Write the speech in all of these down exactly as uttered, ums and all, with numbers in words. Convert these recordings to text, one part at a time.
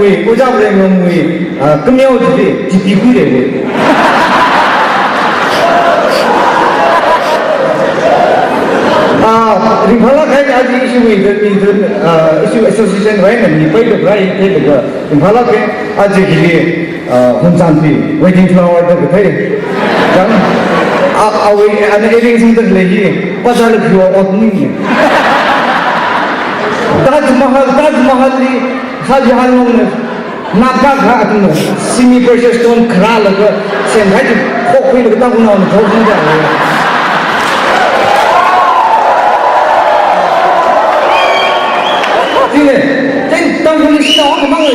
Wui, ojā Varewui, ah, kameo chili, G P khuire wui. Ah, ringphālāk kahai aja ishiwui, the, the, ah, ishiwui association wui eina mi paida rai theilaga, ringphālāk kahai aja hili, ah, Hunzanpi, wedding flower da kathei. Yang, ah, awui, ana earrings singda lei hi, bazar la phiwa ot ni. Taj Mahal, Taj Mahal li, Shah Jahan longna, nāpkakha athumna, semi precious stone kharālaga, semhai chi, khokkhuilaga Tangkhulnaona thokngai da. Chieina, chieina Tangkhul shanao akhamang,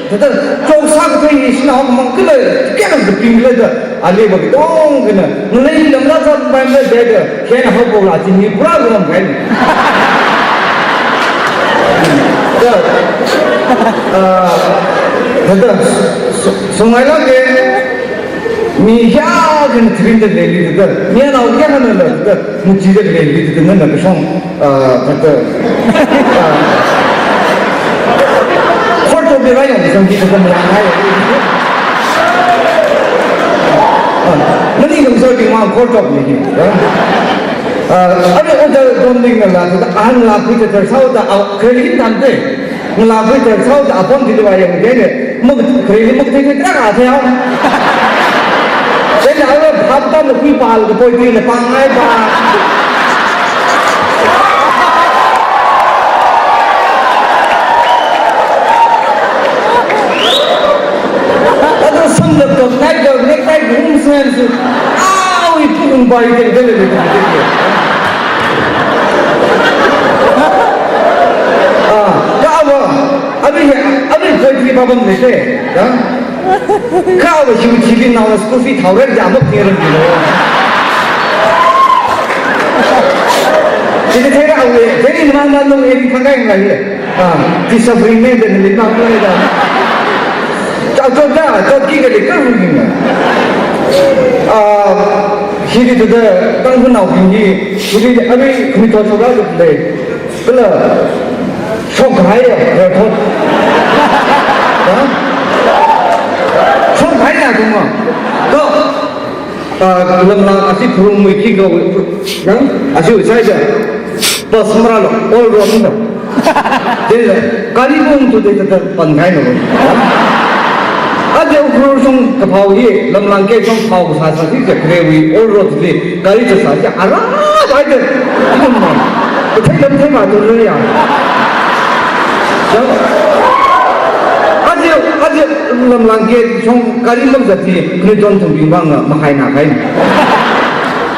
thāda, chok sākathei shanao akhamang, kala, kayākha kaping lei da, ali va katongkhana, ngalei lamlā zat pai mei da, da, khen hao pao la, chini pura lam khen. Da, ah, thāda, so-, songailāka, mi kayākhana tharinda leili da, mi anao kayākhana la da, muchida leili da, nana kashong, ah, thāda, ah, court of the realm, samki thāda mayang hai. Ah, mani ngamsarbing mang court of ni hi, ah. Ah, are order dom ding la, thāda, ang la kuita thar sao da, ah, kali hin tam de. Ngalākhui thar sao da apam chili vāyangkha, mak, khareli makathei thei tarākha thei hao. Chieina ara phap tam na khuipālaga poi tuina pāngai pa. Aja samlāk kap nai kap necktie kum sāngai su. Awui pukung bai teng teng teng teng teng. Ah, kha ava, ava hi, ava hi poetry pāpam leite, ya? Kha ava hi chili naona school fee thousand ja mak theiran dilo. Chili theira ava, very man man nung eri phakai ngai le. Ah, discipline maintain li mang ngai da. Chao chao da, chao ki kali kar hu ni. Ah, hili thāda, Tangkhulnaobing hi, hili ava khanuithot shokra lei. Kala, shokhaiya, rathot. Ha? Shokhaiya, thuma. To, ah, lamlang ashi phurung mui khi kha, nang, ashi usai ja. Bus marālo, all road na. Then, gari bung tu de ta pan khai no. Aja Ukhrul shong kaphao hi, lamlang gate shong phao sāsā chi ja kharewui, all road li. Gari cha sā chi ara bai de. Ithum ma. Kathei lam thei ma tu re ya. Aja, aja lamlang gate shong gari lam zat chi, khanuithot thumbing bang ma hai na khai.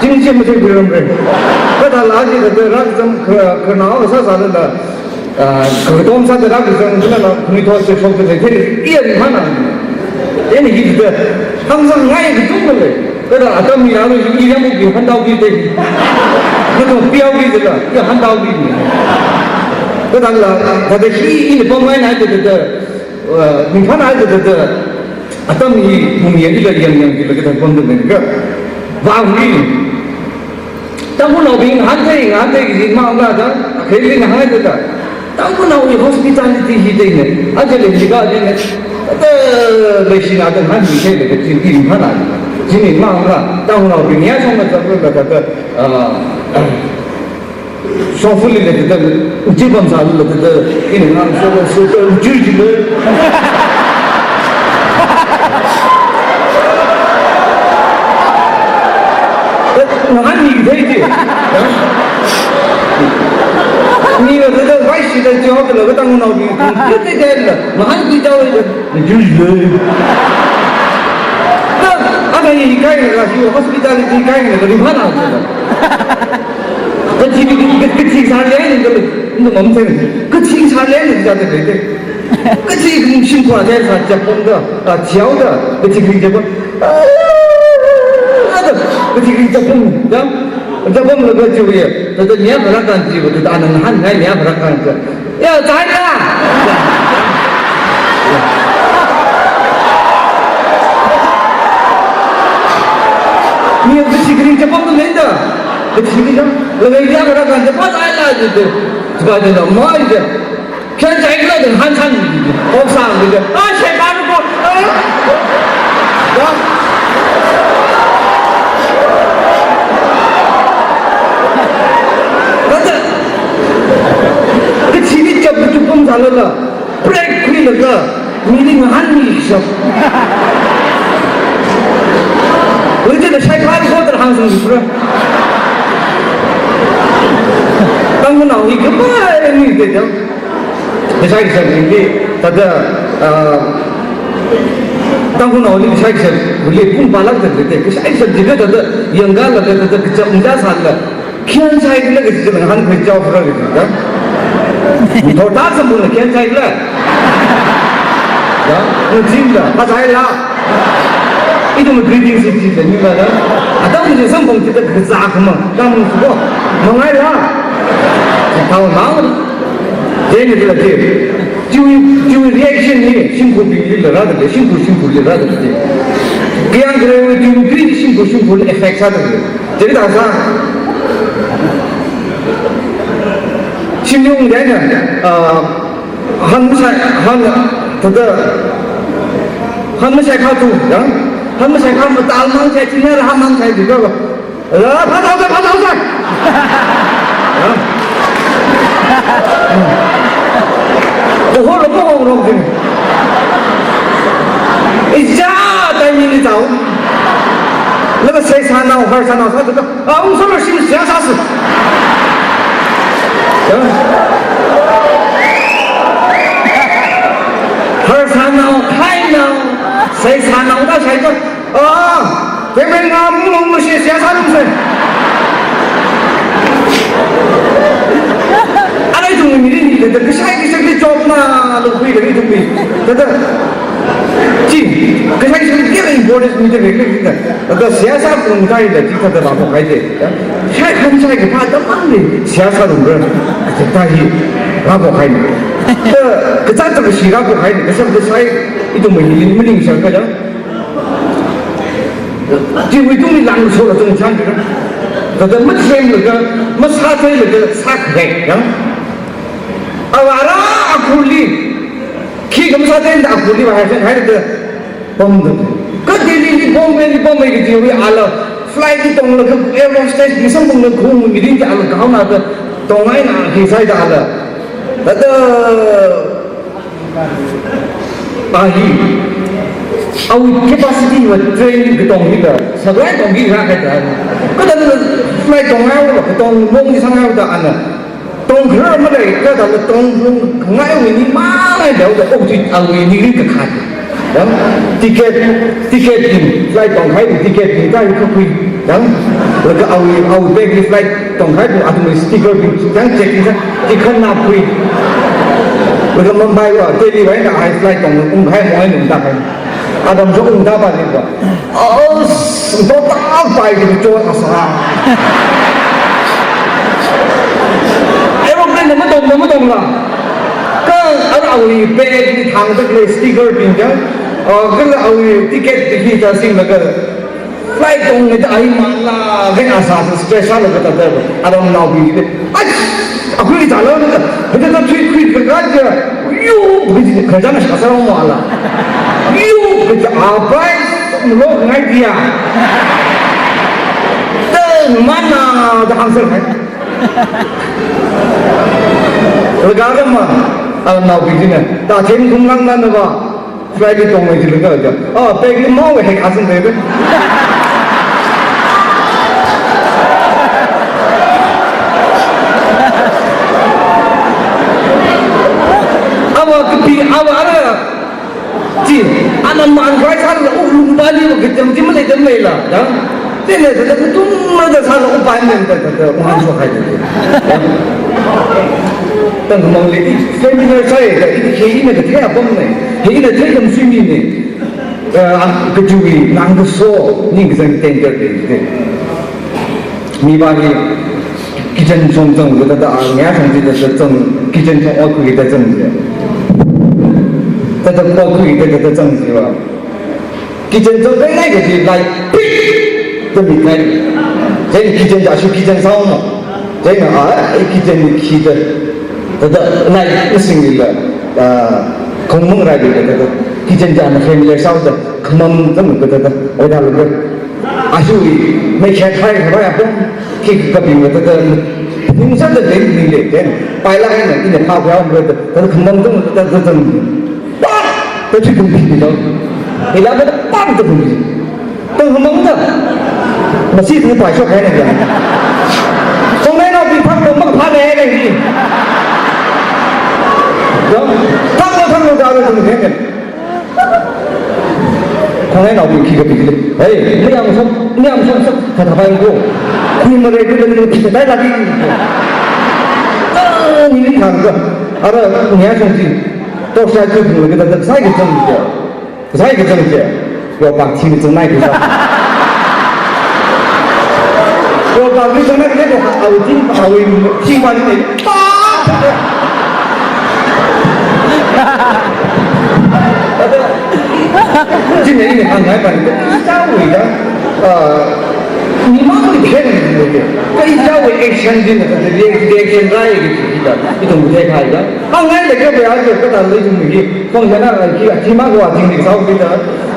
Jing chi mathei biram re. Kathāla chi kathā rākazang kha, khanao sāsālala. Ah, katom sāda rākazang khanala khanuithot chi shokda lei thei, iya ri mana. Eni hi da, hāngzang ngai kathum le. Kathā atam mi rālu i yamukbi handaobi de. Kathā piaobi de la, ya handaobi ni. Kathāla, kathā hi ini pamngai nai de de de. Ah, mi phana de de de. Atam hi mungya ila yang yang de la kathā pamda lei ka. Vāhui. Tangkhulnaobing ngahānthei, ngahānthei kaji mang la da, khaili ngahānthei da. Tangkhulnaowui hospitality hi dei ne, aja le jiga dei ne, ata leishina da ngahānmi thei le kaji ringphāna. Chini mang la, Tangkhulnaobing ya shong na da da da, ah, shongfali le da da, uji pamsāli le da da, ini ngang so so da uji ji le. Ngahānmi thei ji. Ni la da da vaishi da jo da la Tangkhulnaobing. Ji ji da la. Ngahānmi ji da la. Ji ji. Da, ada hi kai la hi hospitality kai la ringphāna. Kachi, kachi sāle ni da la. Nda mam thei. Kachi sāle ni da da. Kachi shimkhur thei sā japam da, ah, chiao da, kachi kring japam. Ah, da, kachi kring japam da. Japamlaga chiwui, thāda nia kharā kan chiwui, thāda ana ngahānngai nia kharā kan chi. Ya, chai la! Nia kachi kring japam da lei da. Kachi kring japam, laga nia kharā kan chi, pa chai la chi da. Chika da mai da. Khen chai kala da han chan, ok sang da, ah, Shap. Ujina shaiphā ko tara hāngsang jipra. Tangkhulnao hi kapai ni de jang. Kashai kashap ni thāda, ah, Tangkhulnaoli kashai kashap, hili pung palak de de, kashai kashap jida thāda, yangkalaga thāda, kachap mja sāla. Khiyan chaikhala kaji chila ngahānkhui chaophara kaji da. Thorta sambuna khiyan chaikhala. Da, ngachimla, kachaila. Ithum greeting si chi da nila da. Atam chi sambung chi da kazā kama, tam suko. Mangaila. Thao nao. Jeni la je. Chiwui, chiwui reaction hi, shimkhurbinglila rāda, shimkhur shimkhurli rāda. Khayang kharewui chiwui shimkhur shimkhurli effect sāda. Chili tāsā. Shimli ungda na, ah, han masai, han, thāda, han masai kha tu, ya? Han masai kha matal mang sai, tina ra han mang sai tu ka ba. La, phāthaosai, phāthaosai. Ya? Ko ho lo ko ho lo jing. Ija timing ni tao. Laga seisānao, harsānao sā tu ka. Ah, ungsālo shim seihā sāsa. Ya. Harsānao, khainao, seisānao da shai to. Ah, kemeng ngam ngam shi seihā sānao sai. Ana ithum mi ni da kashai kashak ni job na lo khui da ithum mi. Da da. Chi, kashai kashak ni kira importance mi da khui da. Laga seihā sāpung kahaida chi thāda rāphok kahai de. Ya? Shai khan shai kaphā tamang ni seihā sārumra. Thāda hi rāphok kahai ni. Ka, kazat zat kashi rāphok kahai ni. Kasam kasai ithum hili maningshang ka ya. Chiwui tungli lang so la zong chan ka. Thāda mathemlaga, masātheilaga, sākhare, ya. Awui ara akhurli, khi kam sāthei da akhurli va hai hai da. Pamda. Ka Delhili Bombayli pamhai kajiwui ala flight li tonglaga air hostess li samphangda khong mirin chi ala gaona da tongngaina khi sai da ala. Thāda a hi awui capacity va train katong hila saklai tongki rākahai da. Kathāda flight tongngai va katong mong ni sāngai da ana. Tongkhar malei kathāda tongkhar ngaiwui ni mangai da da okti awui ni ri kakhat. Yang ticket, ticket din, flight tongkahai ticket din ta ri kakhui. Yang laga awui, awui bag li flight tongkahai athumwui sticker din, yang check din sa, ticket na khui. Laga Mumbai va, Delhi va, ina ai flight tong, ungkahai mo ai nung ta kai. Adam jo ungda ba ni ba. Oh, dota pai di jo asa. Aeroplane na matong, na matong la. Ka ara awui bag ni thang tak le sticker din ja. Oh, ka awui ticket di hi ja sing la ka. Flight tong ni ta ai mang la, ka asa stress la ka ta ta. Adam naobing di. Ai, akhui ta la ka. Ka ta ta thui khui ka ka ja. Yo, ka ji ka ja na sa sa mo ala. Yo, ka ja apai lo ngai dia. Ta mana da answer hai. Laga ka ma, ala naobing di na. Ta them kum lang na na ba. Flight li tongmei chi lungka ja. Ah, bag li mao hek asang bebe. Awa kapi, awa ara. Chi, ana man rai sāla, uh, lungba li, uh, kitam chi malei tam leila, ya. Tene, tene, kutum mada sāla, uh, pai men, tene, tene, uh, han so hai, tene. Tangmang le, seminar sai, ya, ini, he, ini, ke, thei apam ne. He, ini, thei kam sui mi ne. Eh, ah, kachiwui, nang kaso, ning kasang tender de, de. Mi ba ni, kitchen chong chong, thāda, ah, ngayā chong chi thāda chong, kitchen chong ot khuida chong chi. Thāda ot khuida thāda chong chi ba. Kitchen chong kai ngai kaji light pik da mi kai. Chieina kitchen ja shu kitchen sao mo. Chieina, ah, ai kitchen ni khi da. Thāda light na sing ni la. Ah, khongmang rai da thāda. Kitchen ja na family sao da. Khamam da mu da thāda. Oi da lu da. Ahi, meikhat hai khavai apong, khi kaping va thāda, ningsa da leng ning le, then, paila hai na, ina pha pha um le, thāda khamdang tung, thāda, thāda, thāda. Pa! Achi pung phi phi dong. Ila ka pang ta pung phi. Tang hamang ta. Masi tu pai shok hai na kya. Khongnainaobing thaklo makapha hai na hi. Dong. Thaklo thaklo ka lo tung hai na. Khongnainaobing khi kapi le. Hey, ni am som, ni am som som, kata pai ko. Khuimare ko le ni khi tai la di. Ah, ni ni thang ko. Ara ni a som ji. Torchlight chu phunglakha da sai kachang je. Sai kachang je. Yo pa thi kachang nai kachang. Yo pa thi kachang nai kachang, awui thing, awui thing pa ni pa. Chieina ina hāngngai pa ni, chao wui da. Ah, Mimangli phen ni, kha ichāwui action chi na, reaction rai kaji chi da, ithum theikahai da. Hāngngailakha pa ya, kathāda ithum hi, function a khi, athima kho athingli sao chi da,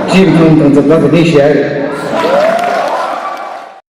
chi ithum thangchat da ni share.